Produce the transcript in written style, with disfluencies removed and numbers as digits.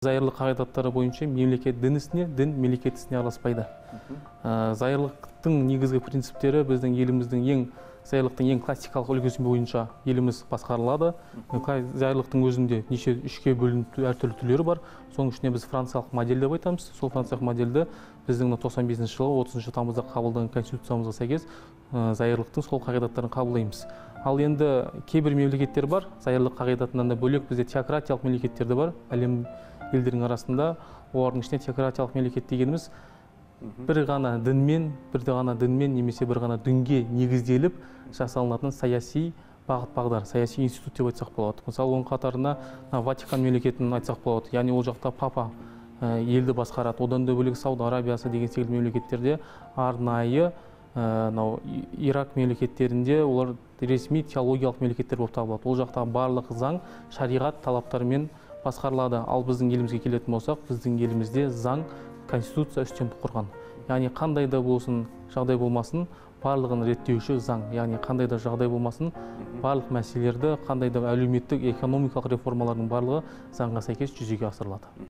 Зайырлық қағидаттары бойынша мемлекет дін ісіне, дін мемлекет ісіне араласпайды. Зайырлықтың негізгі принциптері біздің еліміздің ең зайырлықтың ең классикалық үлгісі бойынша еліміз басқарылады. Зайырлықтың өзінде неше үшке бөлініп әртүрлі түрлері бар. Соның ішінде біз франциялық модель деп айтамыз. Сол франциялық модельді біздің 95 жылы 30 тамызда қабылданған конституциямызға сәйкес зайырлықтың сол қағидаттарын қабылдаймыз. Ал енді кейбір мемлекеттер бар, зайырлық қағидатынан да бөлек бізде теократиялық мемлекеттер де бар. Әлем елдерінің арасында олардың ішінде теократиялық мемлекет дегеніміз бір ғана дінмен, бір ғана дінмен немесе бір ғана дінге негізделіп жасалынатын саяси бағыт бағдар, саяси институт деп айтсақ болады. Мысалы, оның қатарына Ватикан мемлекетін айтсақ болады. Яғни ол жақта папа елді басқарады. Одан да бөлек Сауд Арабиясы деген секілді мемлекеттерде арнайы Ирак мемлекеттерінде олар ресми теологиялық мемлекеттер болып табылады. Ол жақта барлық заң шариғат талаптарымен басқарылады. Ал біздің елімізге келетін болсақ, біздің елімізде заң, конституция үстемдік құрған. Яғни қандай да болсын жағдай болмасын, барлығын реттеуші заң. Яғни қандай да жағдай болмасын, барлық мәселелерді, қандай да әлеуметтік, экономикалық реформалардың барлығы заңға сәйкес жүзеге асырылады.